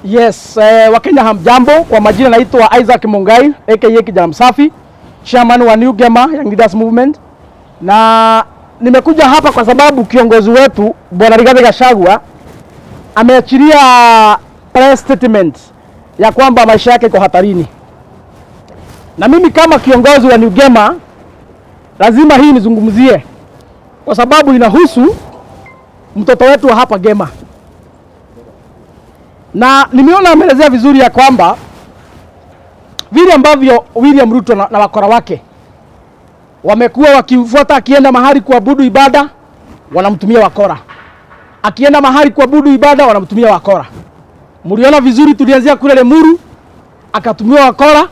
Yes, Wakenya hamjambo. Kwa majina naitwa Isaac Mungai aka Kijana Msafi, chairman wa New Gema Young Leaders Movement, na nimekuja hapa kwa sababu kiongozi wetu Bwana Rigathi Gachagua ameachilia press statement ya kwamba maisha yake iko hatarini, na mimi kama kiongozi wa New Gema lazima hii nizungumzie kwa sababu inahusu mtoto wetu wa hapa Gema na nimeona ameelezea vizuri ya kwamba vile ambavyo William Ruto na wakora wake wamekuwa wakimfuata akienda mahali kuabudu ibada, wanamtumia wakora. Akienda mahali kuabudu ibada, wanamtumia wakora. Mliona vizuri, tulianzia kule Limuru, akatumiwa wakora,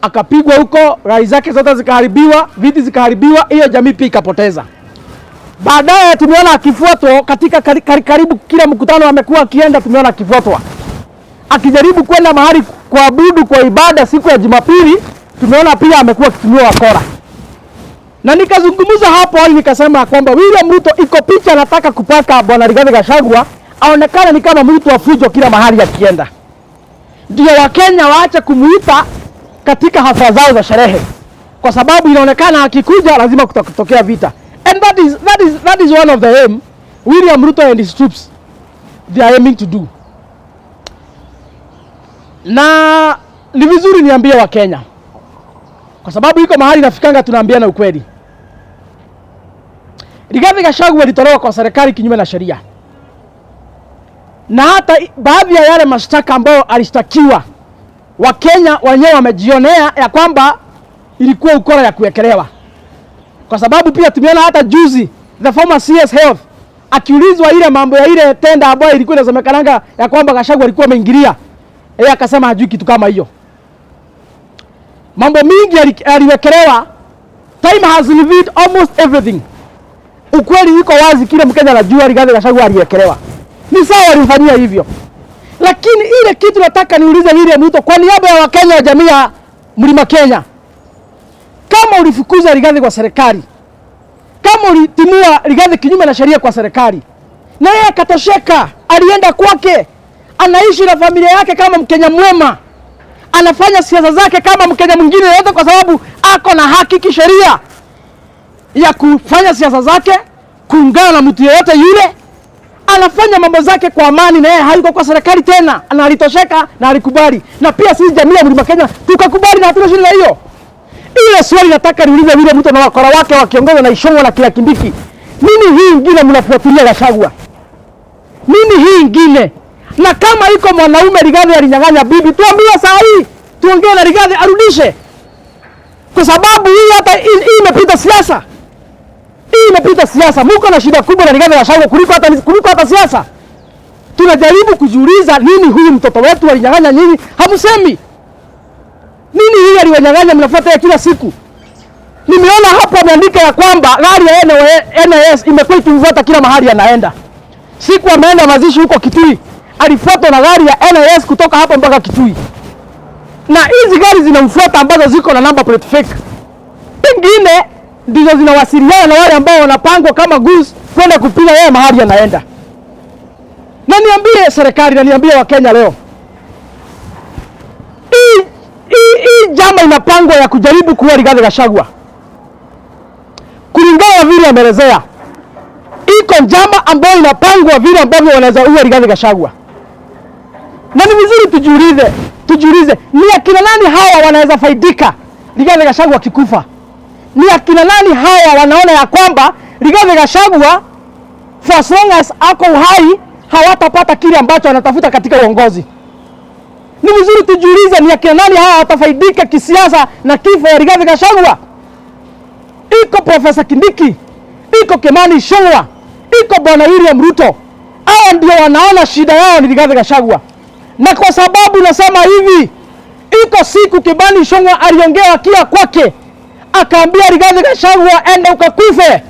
akapigwa huko, gari zake zote zikaharibiwa, viti zikaharibiwa, hiyo jamii pia ikapoteza. Baadaye tumeona akifuatwa katika karibu kila mkutano amekuwa akienda, tumeona akifuatwa akijaribu kwenda mahali kuabudu kwa ibada siku ya Jumapili, tumeona pia amekuwa akitumiwa wakora. Na nikazungumza hapo awali nikasema kwamba William Ruto iko picha anataka kupaka bwana Rigathi Gachagua aonekane ni kama mtu wa fujo kila mahali akienda, ndio Wakenya waache kumuita katika hafla zao za sherehe, kwa sababu inaonekana akikuja lazima kutokea vita. And that is one of the aim William Ruto and his troops they are aiming to do. Na ni vizuri niambie Wakenya, kwa sababu iko mahali nafikanga tunaambiana ukweli. Rigathi Gachagua alitolewa kwa serikali kinyume na sheria, na hata baadhi ya yale mashtaka ambayo alishtakiwa, Wakenya wenyewe wamejionea ya kwamba ilikuwa ukora ya kuwekelewa, kwa sababu pia tumeona hata juzi the former CS Health akiulizwa ile mambo ya ile tenda ambayo ilikuwa inasemekananga ya kwamba Gachagua alikuwa ameingilia, yeye akasema hajui kitu kama hiyo. Mambo mingi aliwekelewa. Time has revealed almost everything. Ukweli iko wazi, kila Mkenya anajua Rigathi Gachagua aliwekelewa. Ni sawa alimfanyia hivyo, lakini ile kitu nataka niulize William Ruto kwa niaba ya Wakenya wa jamii ya Mlima Kenya, kama ulifukuza Rigathi kwa serikali, kama ulitimua Rigathi kinyume na sheria kwa serikali, na yeye akatosheka, alienda kwake, anaishi na familia yake kama Mkenya mwema, anafanya siasa zake kama Mkenya mwingine yoyote, kwa sababu ako na haki kisheria ya kufanya siasa zake, kuungana na mtu yeyote yule, anafanya mambo zake kwa amani, na yeye hayuko kwa serikali tena, na alitosheka na alikubali, na pia sisi jamii ya Mlima Kenya tukakubali na hatuna shida hiyo. Ile swali nataka niulize yule mtu na wakora wake wakiongozwa na Ichung'wah na kila Kindiki, nini hii ingine mnafuatilia Gachagua? Nini hii ingine? Na kama iko mwanaume Rigathi alinyang'anya bibi, tuambiwe saa hii, tuongee na Rigathi arudishe, kwa sababu hii hata hii imepita siasa. Hii imepita siasa. Muko na shida kubwa na Rigathi Gachagua kuliko hata siasa. Tunajaribu kujiuliza nini huyu mtoto wetu alinyang'anya nyinyi, hamsemi. Nini hii aliwanyang'anya, mnafuata yeye kila siku? Nimeona hapo ameandika ya kwamba gari ya NIS imekuwa ikimfuata kila mahali anaenda. Siku ameenda mazishi huko Kitui, alifuatwa na gari ya NIS kutoka hapo mpaka Kitui. Na hizi gari zinamfuata ambazo ziko na number plate fake, pengine ndizo zinawasiliana na wale ambao wanapangwa kama goons kwenda kupiga yeye mahali anaenda. Na niambie serikali na niambie Wakenya leo, hii njama inapangwa ya kujaribu kuua Rigathi Gachagua kulingana na vile ameelezea, iko njama ambayo inapangwa vile ambavyo wanaweza ua Rigathi Gachagua, na ni vizuri tujiulize ni akina nani hawa wanaweza faidika Rigathi Gachagua akikufa? Ni akina nani hawa wanaona ya kwamba Rigathi Gachagua for as long as ako uhai hawatapata kile ambacho wanatafuta katika uongozi? Ni vizuri tujiulize ni akina nani hawa watafaidika kisiasa na kifo ya Rigathi Gachagua. Iko Profesa Kindiki, iko Kimani Ichung'wah, iko Bwana William Ruto. Hao ndio wanaona shida yao ni Rigathi Gachagua, na kwa sababu nasema hivi, iko siku Kimani Ichung'wah aliongea akiwa kwake, akaambia Rigathi Gachagua, enda ukakufe.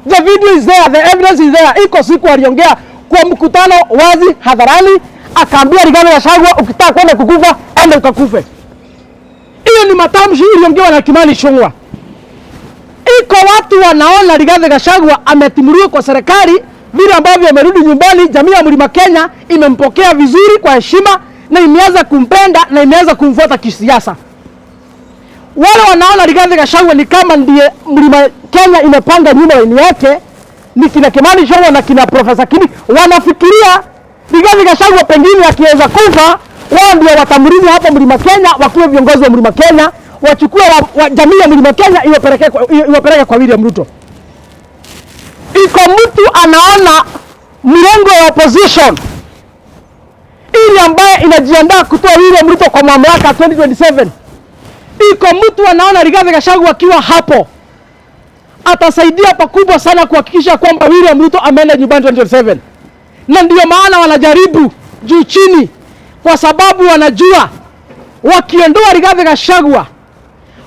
The video is there, the evidence is there. Iko siku aliongea kwa mkutano wazi hadharani, akaambia Rigathi Gachagua, ukitaka kwenda kukufa enda ukakufe. Hiyo ni matamshi iliongewa na Kimani Ichung'wah. Iko watu wanaona Rigathi Gachagua ametimuliwa kwa serikali Vile ambavyo amerudi nyumbani, jamii ya Mlima Kenya imempokea vizuri kwa heshima na imeanza kumpenda na imeanza kumfuata kisiasa. Wale wanaona Rigathi Gachagua ni kama ndiye Mlima Kenya imepanga nyuma laini yake, ni kina Kimani Ichung'wah na kina Profesa Kindiki, wanafikiria Rigathi Gachagua pengine akiweza kufa, wao ndio watamrithi hapo Mlima Kenya, wakiwa viongozi wa Mlima Kenya, wachukue jamii ya Mlima Kenya iwapeleke kwa William Ruto. Iko mtu anaona mrengo wa opposition ili ambaye inajiandaa kutoa William Ruto kwa mamlaka 2027. Iko mtu anaona Rigathi Gachagua akiwa hapo atasaidia pakubwa sana kuhakikisha kwamba William Ruto ameenda nyumbani 2027, na ndio maana wanajaribu juu chini, kwa sababu wanajua wakiondoa Rigathi Gachagua,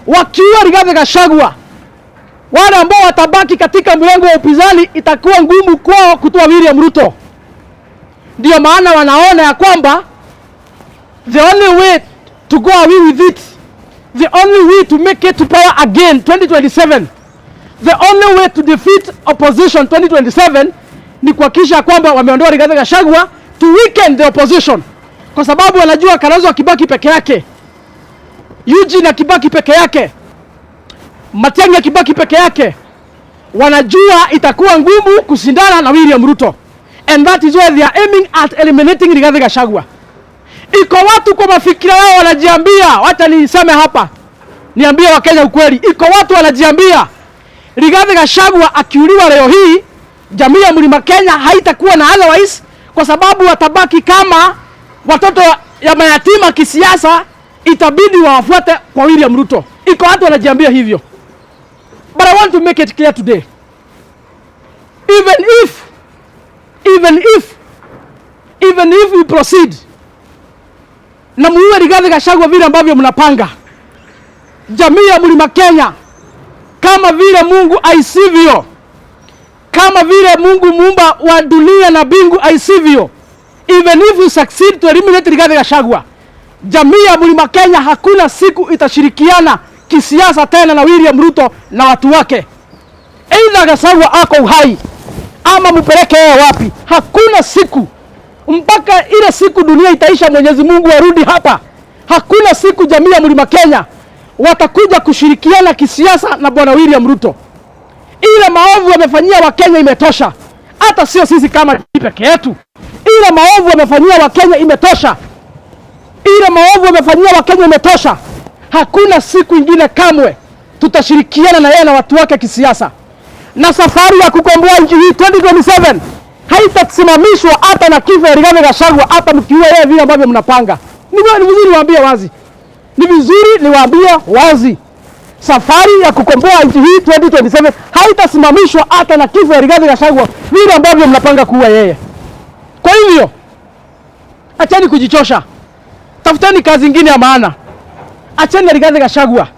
wakiua Rigathi Gachagua, wale ambao watabaki katika mrengo wa upinzani itakuwa ngumu kwao kutoa William Ruto. Ndio maana wanaona ya kwamba the only way to go away with it, the only way to make it to power again 2027, the only way to defeat opposition 2027 ni kuhakikisha kwamba wameondoa Rigathi Gachagua to weaken the opposition, kwa sababu wanajua Kalonzo akibaki peke yake, Eugene akibaki peke yake, Matiang'i akibaki peke yake, wanajua itakuwa ngumu kushindana na William Ruto, and that is why they are aiming at eliminating Rigathi Gachagua. Iko watu kwa mafikira yao wanajiambia, wacha niseme hapa, niambie Wakenya ukweli, iko watu wanajiambia Rigathi Gachagua akiuliwa leo hii, jamii ya Mlima Kenya haitakuwa na otherwise, kwa sababu watabaki kama watoto ya mayatima kisiasa, itabidi wawafuate kwa William Ruto. Iko watu wanajiambia hivyo, but I want to make it clear today, even if we proceed na muue Rigathi Gachagua vile ambavyo mnapanga, jamii ya Mlima Kenya, kama vile Mungu aisivyo, kama vile Mungu muumba wa dunia na mbingu aisivyo, even if you succeed to eliminate Rigathi Gachagua, jamii ya Mlima Kenya hakuna siku itashirikiana kisiasa tena na William Ruto na watu wake. Either Gachagua ako uhai ama mpeleke yeye wapi, hakuna siku mpaka ile siku dunia itaisha, Mwenyezi Mungu arudi hapa, hakuna siku jamii ya Mlima Kenya watakuja kushirikiana kisiasa na bwana William Ruto. Ile maovu wamefanyia Wakenya imetosha, hata sio sisi kama peke yetu. Ile maovu wamefanyia Wakenya imetosha, ile maovu wamefanyia Wakenya imetosha. Hakuna siku ingine kamwe tutashirikiana na yeye na watu wake kisiasa, na safari ya kukomboa nchi hii 2027 haitasimamishwa hata na kifo ya Rigathi Gachagua, hata mkiua yeye vile ambavyo mnapanga. Ni vizuri niwaambie wazi, ni vizuri niwaambie wazi, safari ya kukomboa nchi hii 2027 haitasimamishwa hata na kifo ya Rigathi Gachagua vile ambavyo mnapanga kuua yeye. Kwa hivyo acheni kujichosha, tafuteni kazi ingine ya maana. Acheni na Rigathi Gachagua,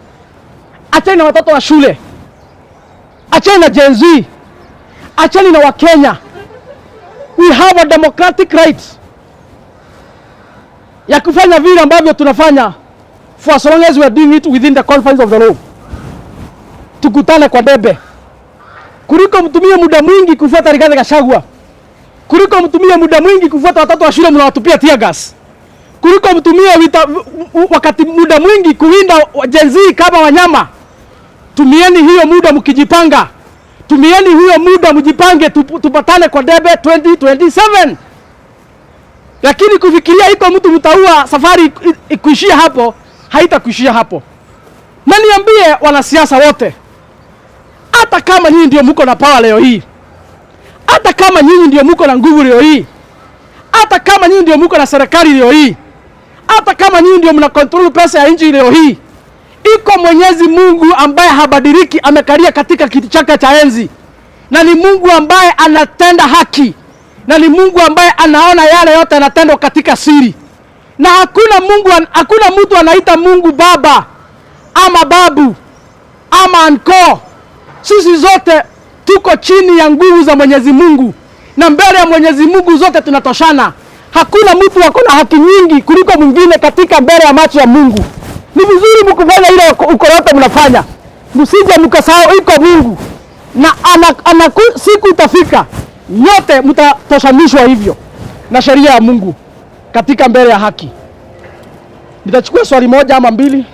acheni na watoto wa shule, acheni na Gen Z, acheni na Wakenya. We have a democratic right ya kufanya vile ambavyo tunafanya for as long as we are doing it within the confines of the law. Tukutane kwa debe, kuliko mtumie muda mwingi kufuata Rigathi Gachagua, kuliko mtumie muda mwingi kufuata watoto wa shule mnawatupia tear gas, kuliko mtumie wakati muda mwingi kuwinda Gen Z kama wanyama. Tumieni hiyo muda mkijipanga, tumieni hiyo muda mjipange, tupatane kwa debe 2027. Lakini kufikiria iko mtu mtaua safari ikuishia hapo, haitakuishia hapo. Na niambie wanasiasa wote, hata kama nyinyi ndio mko na power leo hii, hata kama nyinyi ndio mko na nguvu leo hii, hata kama nyinyi ndio mko na serikali leo hii, hata kama nyinyi ndio mna control pesa ya nchi leo hii, iko Mwenyezi Mungu ambaye habadiliki, amekalia katika kiti chake cha enzi, na ni Mungu ambaye anatenda haki, na ni Mungu ambaye anaona yale yote yanatendwa katika siri, na hakuna mtu anaita Mungu baba ama babu ama uncle. Sisi zote tuko chini ya nguvu za Mwenyezi Mungu, na mbele ya Mwenyezi Mungu zote tunatoshana. Hakuna mtu ako na haki nyingi kuliko mwingine katika mbele ya macho ya Mungu. Ni vizuri mkufanya ile ukoroto mnafanya, msije mkasahau iko Mungu na siku itafika Nyote mtatoshanishwa hivyo na sheria ya Mungu katika mbele ya haki. Nitachukua swali moja ama mbili.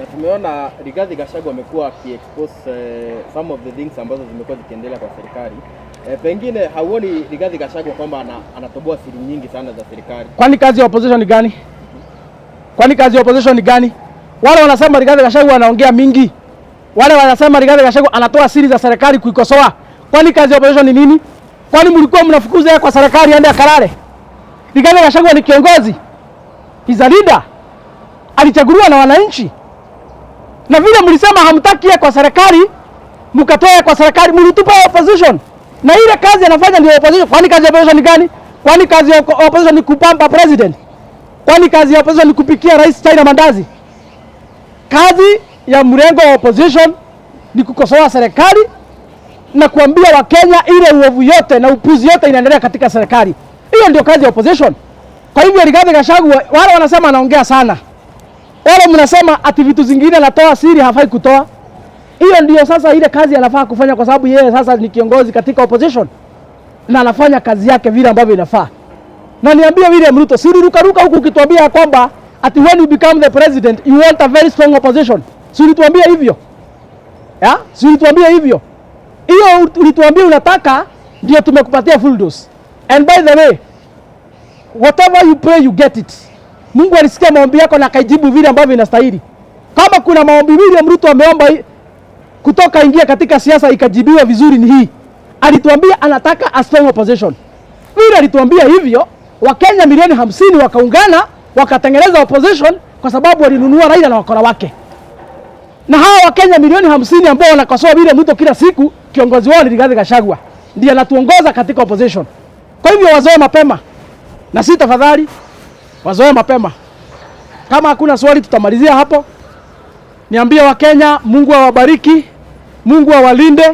Na tumeona Rigathi Gachagua amekuwa akiexpose some of the things ambazo zimekuwa zikiendelea kwa serikali. Pengine hauoni Rigathi Gachagua kwamba anatoboa siri nyingi sana za serikali? Kwani kazi ya opposition ni gani? Kwani kazi ya opposition ni gani? Wale wanasema Rigathi Gachagua anaongea mingi, wale wanasema Rigathi Gachagua anatoa siri za serikali kuikosoa. Kwani kazi ya opposition ni nini? Kwani mlikuwa mnafukuza yeye kwa serikali aende akalale? Rigathi Gachagua ni kiongozi, he's a leader, alichaguliwa na wananchi, na vile mlisema hamtaki yeye kwa serikali, mkatoa yeye kwa serikali, mlitupa opposition, na ile kazi anafanya ndio opposition. Kwani kazi ya opposition ni gani? Kwani kazi ya opposition ni kupamba president? Kwani kazi ya opposition ni kupikia rais chai na mandazi? Kazi ya mrengo wa opposition ni kukosoa serikali na kuambia Wakenya ile uovu yote na upuzi yote inaendelea katika serikali. Hiyo ndio kazi ya opposition. Kwa hivyo Rigathi Gachagua, wale wanasema anaongea sana, wale mnasema ati vitu zingine anatoa siri hafai kutoa. Hiyo ndio sasa ile kazi anafaa kufanya, kwa sababu yeye sasa ni kiongozi katika opposition na anafanya kazi yake vile ambavyo inafaa. Na niambie William Ruto, si ulirukaruka huku ukituambia kwamba ati when you become the president you want a very strong opposition. Si ulituambia hivyo? Ya? Si ulituambia hivyo? Hiyo ulituambia unataka, ndio tumekupatia full dose. And by the way, whatever you pray you get it. Mungu alisikia maombi yako na akaijibu vile ambavyo inastahili. Kama kuna maombi William Ruto ameomba kutoka ingia katika siasa ikajibiwa vizuri ni hii. Alituambia anataka a strong opposition. Vile alituambia hivyo, Wakenya milioni 50 wakaungana wakatengeneza opposition kwa sababu walinunua Raila na wakora wake. Na hawa Wakenya milioni 50 ambao wanakosoa William Ruto kila siku, kiongozi wao ni Rigathi Gachagua, ndiye anatuongoza katika opposition. Kwa hivyo wazoe mapema, na si tafadhali wazoe mapema. Kama hakuna swali, tutamalizia hapo. Niambie Wakenya, Mungu awabariki, Mungu awalinde,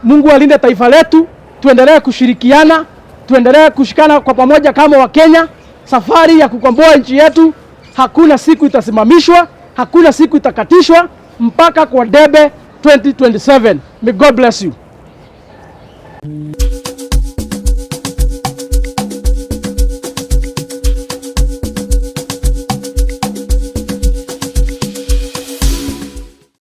Mungu alinde taifa letu. Tuendelee kushirikiana, tuendelee kushikana kwa pamoja kama Wakenya. Safari ya kukomboa nchi yetu hakuna siku itasimamishwa, hakuna siku itakatishwa mpaka kwa debe 2027. May God bless you.